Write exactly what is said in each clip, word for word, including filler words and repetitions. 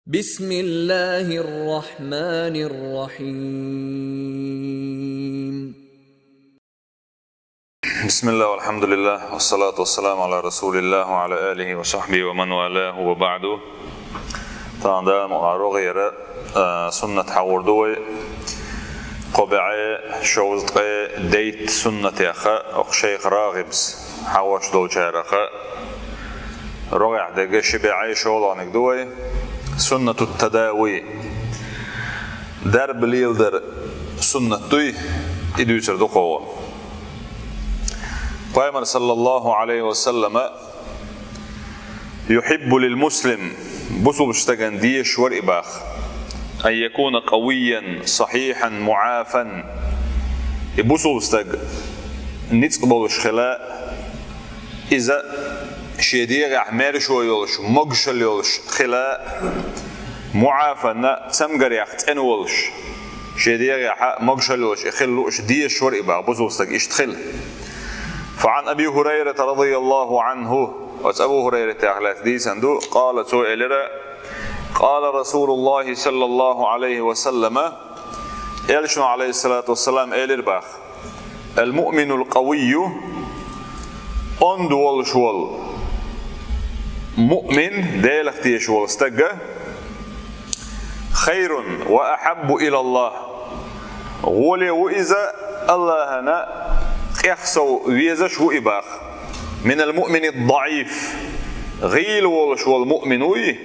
بسم الله الرحمن الرحيم. بسم الله والحمد لله والصلاة والسلام على رسول الله وعلى آله وصحبه ومن والاه وبعد. Тахана Дала мукъ лахь рогӀера, а, суннат хьагӀур ду вай. Кхо бӀе шовзткъе дейтта суннатех, оха шайх РагӀибс хьагӀотташ долчарех рогӀехь дерг ши бӀе шолгӀаниг ду вай. Суннатут тадави. Дарба леладар суннат дуй, и дуьйцур ду кхо. Пайхамар, саллаллаху Ӏалайхи ва саллама, يحب للمسلم, бусулба стагана дезаш вара и бах, أن يكون قويا صحيحا معافا, и бусулба стаг ницкъ болуш хила, иза шен дегӀехь маьршо йолуш, могашалла йолуш хила, معافا, цамгарех цӀена волуш, шен дегӀехь могашалла йолуш и хила лууш дезаш вара и бах, бусулба стаг иштта хила. فعن أبي هريرة رضي الله عنه, оцу Абу ХӀурайратах лаьцна дийцина ду, قال, цо элира: قال رسول الله صلى الله عليه وسلم, Элчано, Ӏалайхиссалату вассалам, элира бах: المؤمن القوي, онда волуш волу муъмин, Делах тешаш волу стаг, خير وأحب إلى الله, гӀоле ву иза, АллахӀана къехсов везаш ву и бах, من المؤمن الضعيف, гӀийла волуш волу муъмин вуй,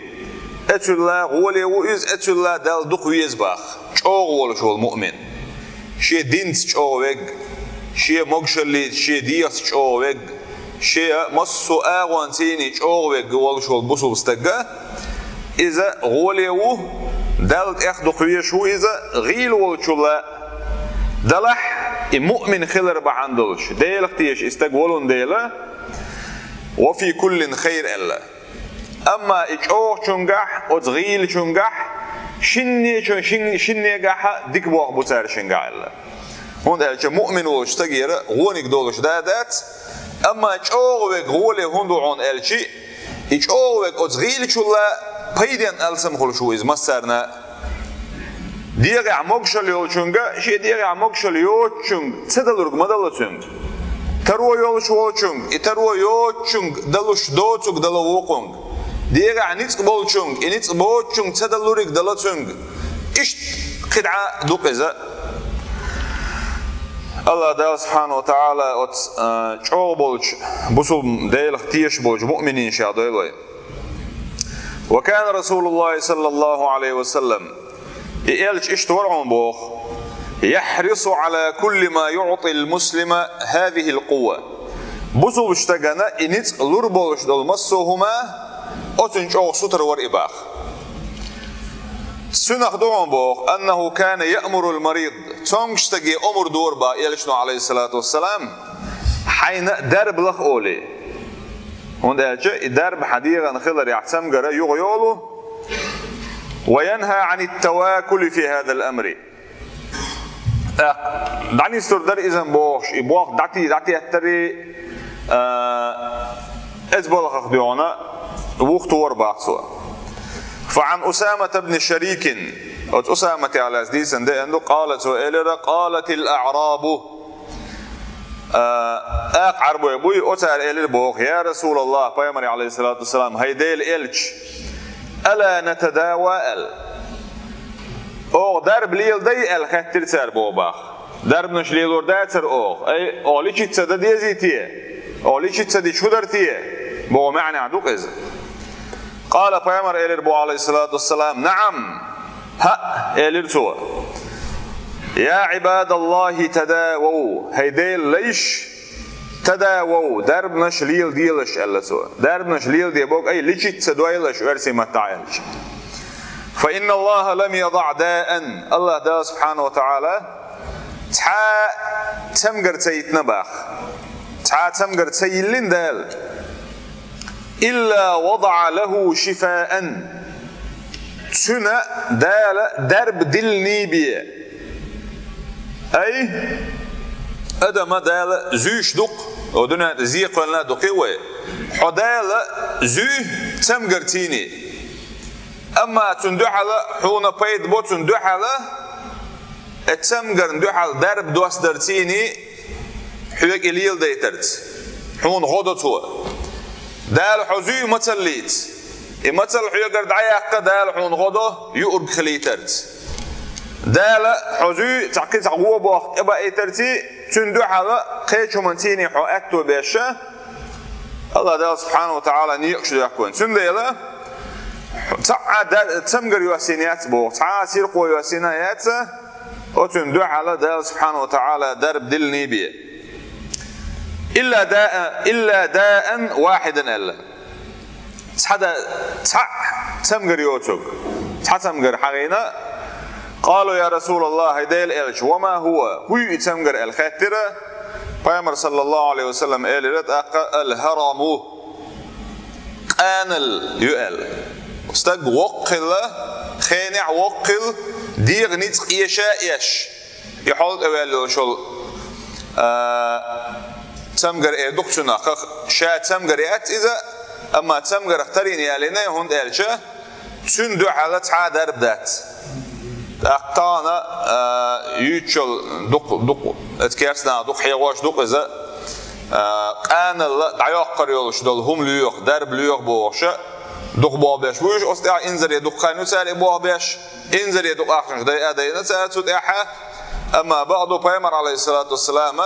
эцул гӀоле ву иза, эцул Далла дукха веза бах, чӀогӀа волуш волу муъмин. Шен динца чӀогӀа верг, шен могашаллица, шен дегӀаца чӀогӀа верг, шен массо а агӀонций чӀогӀа верг волуш волу бусулба стаг, иза гӀоле ву, Далла тӀех дукха везаш ву иза, гӀийла волчул а, делахь и муъмин хилар бахьана долуш, Делах тешаш и стаг волун дела, وفي كل خير аьлла. Амма и чӀогӀачуьнгахь, оцу гӀийлачуьнгахь, шиннечун-, шин-, шиннегахь а дика болх бу цара шингахь аьлла. ХӀунда аьлча муъмин волчу стагера гӀониг долуш да дац, амма чӀогӀа верг гӀоле хӀунда ву хьуна аьлчи, и чӀогӀа верг оцу гӀийлачул а пайденна алсам хуьлуш ву иза массарна а. ДегӀехь могашалла йолчуьнга, шен дегӀехь могашалла йоцучуьнга ца далург ма дало цуьнга. Таро йолуш волчуьнга, и таро йоцучуьнга далуш доцург дало вукхунга. ДегӀехь ницкъ болчуьнга, и ницкъ боцучуьнга ца далург дало цуьнга. Иштта кхидӀа ду-кх иза. АллахӀ Дала, субхьанаху ва тагӀала, оцу, а, чӀогӀа болчу, бусулба Делах тешаш болчу муъминийн ша дойлой. وكان رسول الله صلى الله عليه وسلم, и Элча иштта вара хьуна боху, يحرص على كل ما يعطي المسلم هذه القوة. Бусулба стагана и ницкъ лур болуш долу массо а хӀума, оцунна чӀогӀа сутара вара и бах. Цуьнах ду хьуна боху, أنه كان يأمر المريض, цомгуш стаге омра дора бах Элчано, Ӏалайхиссалату вассалам, хьайна дарба лаха олий. ХӀунда аьлча и дарба хьан дегӀана хиларехь цамгара юха йолу, وينهى عن التواكل في هذا الأمر. ТӀаккха дӀанисдур дара иза бохуш, и болх дӀати-, дӀатеттари, а, эцу балхах дуьхьал вухтора бах цо. فعن أسامة بن شريك, оцу Усаматах лаьцна дийцина деана ду, قال, цо элира, قالت الأعراب, а, акха Ӏарбой буй, оцара элира боху, يا رسول الله, Пайхамаре, Ӏалайхиссалату вассалам, хӀай Делан Элча, ألا نتداوى аьлла. Оха дарба леладай аьлла хаьттира цара боху бах. Дарбанаш лелор дацара оха. Ай, оха личица дан дезий те? Оха личица дича хӀун дара те? Боху маьӀнехь ду-кх иза. قال, Пайхамар элира боху, Ӏалайхиссалату вассалам, نعم, хӀаъ, элира цо. يا عباد الله تداووا, хӀай Делан лайш, تداووا, дарбанаш леладелаш, аьлла цо. Дарбанаш леладе боху, ай, личица дойлаш, оьрсийн маттахь аьлча. فإن الله لم يضع داء, АллахӀ Дала, субхьанаху ва тагӀала, цхьа цамгар ца йитина бах. Цхьа цамгар ца йиллина Дала. إلا وضع له شفاء. Цуьнан Дала дарба диллиний бен. Ай, адам Дала зуьйш ду-кх, о дуьнен тӀе зе кхоьллина ду-кх вай. Хьо Дала зуьй цамгар цийний. Амма цунна дуьхьал хьуна пайда бо, цунна дуьхьал, э, цамгарна дуьхьал дарба доссадарца, хьоьга и леладайтарца. Хьуна гӀо до цо. Дала хьо зуьй мацаллица. И мацалла хьоьгара дӀаяккха Дала хьуна гӀо до юург хилийтарца. Дала хьо зуьй цхьаккха цхьа гӀо бохка тӀебаийтарца, цунна дуьхьал кхечу хӀуманца хьо аьтто беш, АллахӀ Дала субхьанаху ва таӀала некъаш доьхкина. Цундела цхьа а дар-, цамгар йоссийна яц боху, цхьа а сиркъо йоссийна яц, оцунна дуьхьал Дала субхьанаху ва таӀала дарба диллина бен. Илла да-, илла даан вахьидан аьлла. Цхьа да-, цхьа цамгар йоцург. Цхьа цамгар хьахийна. Къалу: «Я РасулаллахӀ, хӀай Делан элча, ва ма хӀува, хӀу ю и цамгар?» аьлла хаьттира. Пайхамар, саллаллахӀу Ӏалайхи ва саллам, элира тӀаккха: «Ал-хӀараму». Къаналла ю аьлла. Стаг воккха хилла, хенехь воккха хилла, дегӀан ницкъ эша а эш, и хьол тӀе ваьлла йолуш йолу, а, цамгар эр ду-кх цунах. Ша цамгар яц иза, амма цамгарх тарийна ялийна, хӀунда аьлча цунна дуьхьал цхьа а дарба дац. ТӀаккха тахана, а, юьйцуш йолу дукха, дукха, оцу керстанаха дукха хьехош ду-кх иза, а, къаналла дӀайоккхур йолуш долу хӀума лоьху, дарба лоьху бохуш, дукха болх беш бу уьш, оцу тӀехь инзаре дукха хан ю цара и болх беш, инзаре дукха ахчанаш дайа а дайна цара цу тӀехь, амма бакъду Пайхамар, Ӏалайхиссалату вассалам,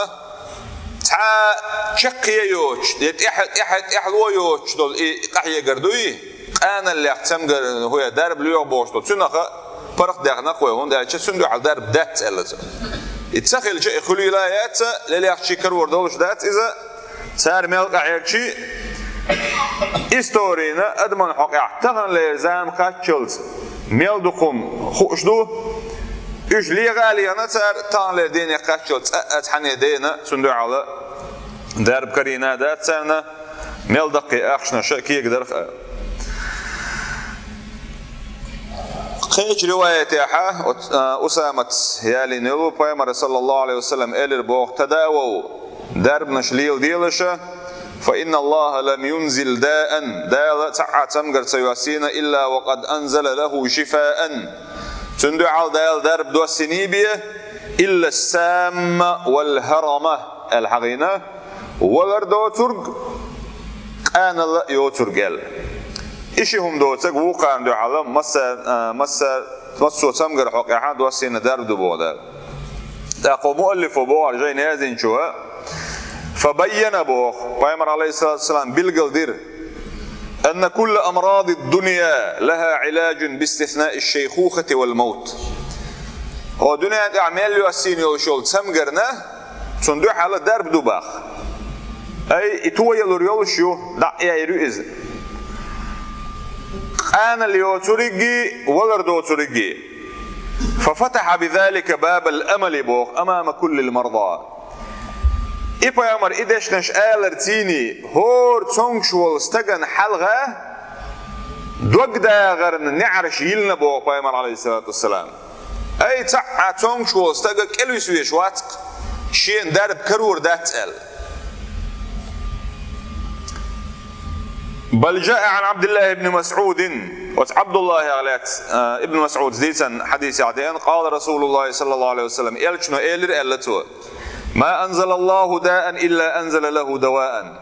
цхьа чаккхе а йоцуш, я тӀаьхьа, тӀаьхьа, тӀаьхьало йоцуш долу и къахьегар дуй, къаналлех цамгар хӀу я дарба лоьху бохуш долу, цунах паргӀат дехна-кх вай, хӀунда аьлча цунна дуьхьал дарба дац аьлла цо. И ца хилча, и хуьлийла яц, лелехчий карор долуш дац иза, цара мел къахьегчий, историна адаман хьокъехь таханлера зама кхаччалц мел дукха хӀума хууш ду, уьш леха а лехна цара, таханлера дене кхаччалц цкъа а цхьанне дена цунна дуьхьал дарба карийна а дац царна, мел даккхий ахчанаш кегадарх а. Кхечу риваятехь, оц-, а, Усамас ялийна йолу, Пайхамара, саллаллахӀу Ӏалайхи ва саллам, элира боху: «Тадавав, дарбанаш леладелаш, фа инна АллахӀа лам юнзил даан, Дала цхьа а цамгар ца йоссийна, илла ва къад анзала лахӀу шифаан, цунна дуьхьал Дала дарба доссийна бен, илла ссамма вал хӀарама», аьлла хьахийна. Валар доцург, къаналла йоцург аьлла. И ши хӀума доцург вукхарна дуьхьал масса, а, масса, массо а цамгар хьокъехь доссийна дарба ду боху Дала. ТӀаккха муаллифо боху жайна яздинчо, фа байяна боху, Пайхамар, Ӏалайхиссалату вассалам, билгал дира: «Анна кулла амради ддунья лаха Ӏиладжун бистиснаи шшайхухати вал мавт». Хьо дуьнен тӀехь мел йоссийна йолуш йолу цамгарна цунна дуьхьал дарба ду боху. Ай, и тоялур йолуш ю, дӀа а яйр ю иза. Къаналла йоцуриггий, валар доцуриггий. Фа фатаха бизалика бабал амали боху амама куллил марда. И Пайхамар и дешнаш алар цийний, хӀора цомгуш волу стагана хьалха догдахарна неӀарш йиллина боху Пайхамар, Ӏалайхиссалату вассалам. Ай, цхьа а цомгуш волу стага кӀелвисвеш вац-кх, шена дарба карор дац аьлла. Бал жаа Ӏан Ӏабдиллахи ибн МасӀудин, оцу Ӏабдуллахьах лаьцна, а, ибн МасӀуда дийцина хьадисехь деана, къала РасулуллахӀи саллаллахӀу Ӏалайхи ва саллам, элчано элира аьлла цо: «Ма анзалаллахӀу даан илла анзала лахӀу даваан».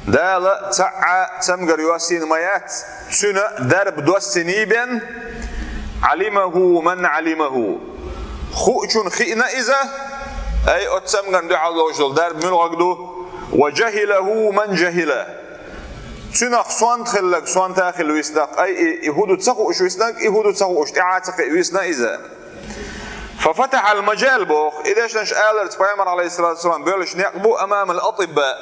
Дала цхьа а цамгар йоссийна ма яц, цуьнан дарба доссийна бен, Ӏалимаху ман Ӏалимаху. Хуучунна хиъна иза, ай, оцу цамгарна дуьхьал долуш долу дарба муьлхарг ду, ва жахӀилаху ман жахӀила. Цуьнах сонта хилларг сонта а хилла виснарг, ай, и, и хӀун ду ца хууш виснарг, и хӀун ду ца хууш тӀаьхьа а ца кхиа висна иза. Фа фатахьал мажал боху, и дешнаш аларца Пайхамар, Ӏалайхиссалату вассалам, боьллуш некъ бу амамал атибба,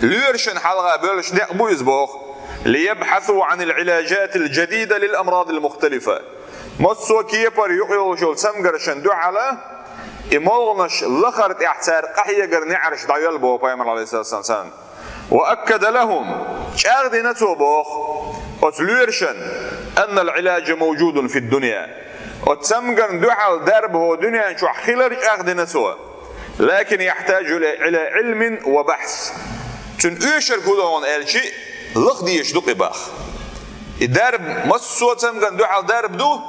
лоьрашна хьалха боьллуш некъ бу иза боху, лиябхьасу Ӏанил Ӏилажатил жадида лил амрадил мухталифа. Массо а кепара юкъайолуш йолу цамгаршна дуьхьал и молханаш лахар тӀехь цара къахьегар неӀарш дӀайоьлла боху Пайхамар, Ӏалайхиссалату вассалам. Ва аккада лахӀум, чӀагӀдина цо боху оцу лоьрашна, аннал Ӏилажа мавжудун фид дунья. Оцу цамгарна дуьхьал дарба хӀо дуьнен чохь хилар чӀагӀдина цо. Лакин яхьтажу ила, ила Ӏилмин ва бахьс. Цуьнан оьшург хӀун ду хьуна аьлчи, лаха дезаш ду-кх и боху. И дарба, массо а цамгарна дуьхьал дарба ду,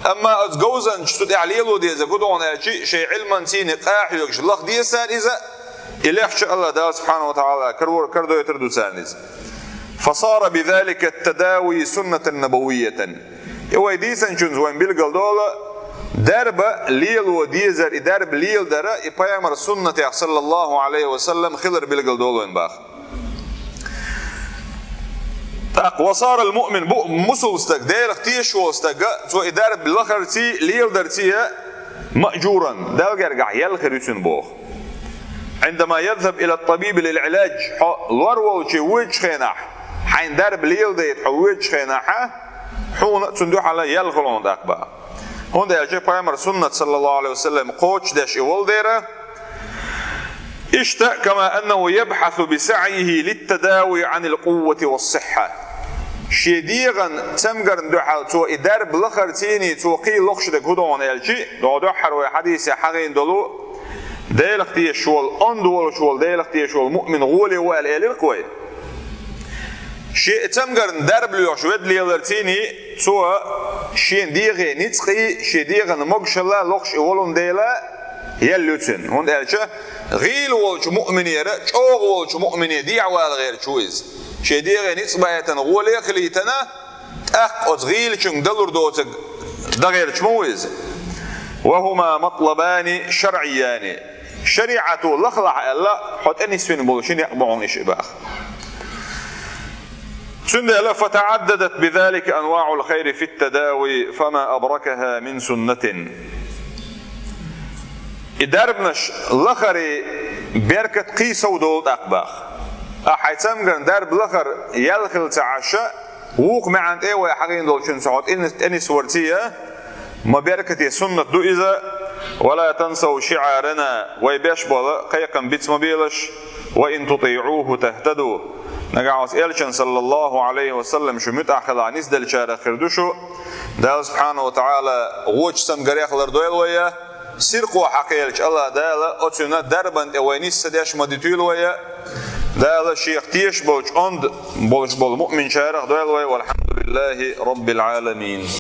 амма оцу говзанчо цу тӀехь лело дезарг хӀун ду хьуна аьлча, шайн Ӏилманций къахьоьгуш лаха деза цара иза, и лехча Аллах Дала субхьанаху ва таӀала карор-, карадойтур ду царна иза. فصار بذلك التداوي سنة نبوية. И вай дийцинчуьнца вайна билгалдолу, дарба лело дезар, и дарба леладар, и пайхамар суннатех, саллаллаху Ӏалайхи ва саллам, хилар билгалдолу вайна боху. ТӀаккха وصار المؤمن, бу-, мусул стаг, Делах тешаш волу стаг, цо и дарба лахарций, леладарций а, مأجورا, Далла гергахь ял хир ю цуьнан боху. عندما يذهب إلى الطبيب للعلاج, хьо лор волчу воьдучу хенахь, хьайна дарба леладайта хьо воьдучу хенахь, хьуна цунна дуьхьал ял хуьлу хьуна тӀаккха боху. ХӀунда аьлча пайхамар суннат, саллаллаху Ӏалайхи ва саллам, кхочушдеш и волу дера, иштта, كما أنه يبحث بسعيه للتداوي عن القوة والصحة. Шен дегӀан цамгарна дуьхьал цо и дарба лахарций, цо кхин лохуш дерг хӀун ду хьуна аьлча, догӀу дуьххьара вай хьадисехь хьахийна долу, Делах тешаш волу, онда волуш волу, Делах тешаш волу муъмин гӀоле ву аьлла элира-кх вай. Шен цамгарна дарба лоьхуш ведда леларций, цо шен дегӀе ницкъий, шен дегӀан могушалла лохуш и волун дела, ял ю цуьнан. ХӀунда аьлча гӀийла волчу муъминера, чӀогӀа волчу муъмине дехьавала гӀерташ ву иза. Шен дегӀе ницкъ байтина, гӀоле а хилийтина, тӀаккха оцу гӀийлачуьнга далур доцург дан гӀерташ ма ву иза. وهما مطلبان شرعيان. ШариӀато лахалахь аьлла, хьо тӀенисвина болу ши некъ бу хьуна иштта боху. Цундела فتعددت بذلك أنواع الخير في التداوي فما أبركها من سنة. И дарбанаш лахаре беркат кхин сов долу тӀаккха боху. Ахьа хьайн цамгарна дарба лахар ял хилла ца Ӏаш, вукху маьӀна тӀе вай хьахийна долчуьнца хьо тӀе-, тӀенисварций, ма беркате суннат ду иза. ولا تنسوا شعارنا, вай беш болу кхайкхам биц ма белаш, وإن تطيعوه تهتدوا. Нагахь оцу элчан, саллаллаху Ӏалайхи ва саллам, шу муьтӀахь хилахь нисделлачарах хир ду шу. Дала субхьанаху ва таӀала вочу цамгарех лардойла вай, сирхо хьакхелча Аллах Дала оцуьнан дарбан тӀе вай нисса деш ма дитуьйла вай. Дала шех тешаш болчу онда болуш болу муъминчарах дойла вай. والحمد لله رب العالمين.